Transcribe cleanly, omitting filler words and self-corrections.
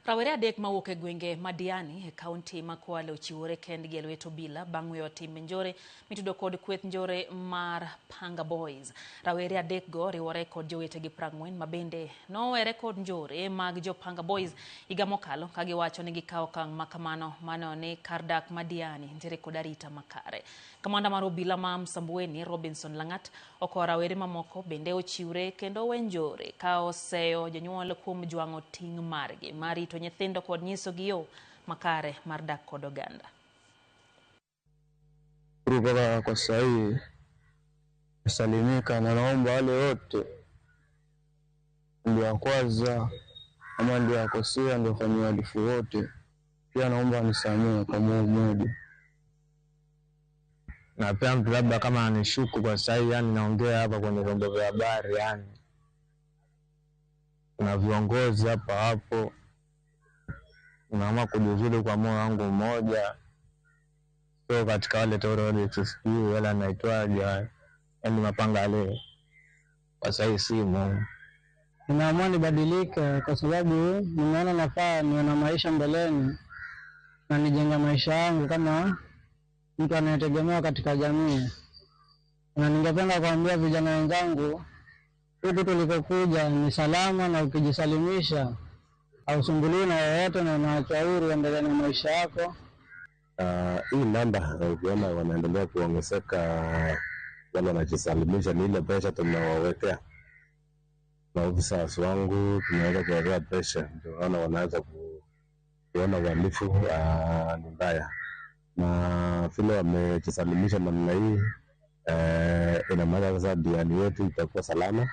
Rawere adek mawuok e gwenge ma Diani e kaunti ma Kwale ochiwore kendgi e lwet obila bang' weyo timbe njore mitudo kod kweth njore mar Panga Boys. Rawere adek go riwore kod jowetegi 40 ma bende nowere kod njore mag jo Panga Boys higa mokalo ka giwacho ni gikawo okang' ma kamano mano ni kar dak ma Diani nitiere kod arita makare. Kamanda mar obila ma Msambweni Robinson Langat okowo rawere mamoko bende ochiwre kendo owe njore ka oseyo jonyuol kuom jwang'o ting' margi mar rito nyithindo kod nyisogi yo makare mar dak kod oganda. Mpaka kwa sasa hii salimika, na naomba wale wote niliowakwaza ama niliowakosea, niliofanyia uhalifu wote, pia naomba nisamehe kwa moyo mmoja. Na pia mtu labda kama anishuku kwa sasa hivi, yani naongea hapa kwenye vyombo vya habari, yani kuna viongozi hapa hapo, naamua kujiuzulu kwa moyo wangu mmoja, sio katika wale terrorists, sijui wala naitwaje, yani mapanga yale kwa sasa hivi simu. Nimeamua nibadilike kwa sababu nimeona nafaa niwe na maisha mbeleni na nijenge maisha yangu kama mtu anayetegemewa katika jamii. Na ningependa kuambia vijana wenzangu, huku tulikokuja ni salama, na ukijisalimisha hausumbuliwi na yoyote na unaachwa huru uendelee na maisha yako. Hii namba ukiona wanaendelea kuongezeka, wale wanajisalimisha ni ile pesa tumewawekea. Maofisa wangu tumeweza kuwawekea pesa, ndio maana wanaanza kuona uhalifu ni mbaya, na vile wamejisalimisha namna hii, ina maana sasa Diani yetu itakuwa salama.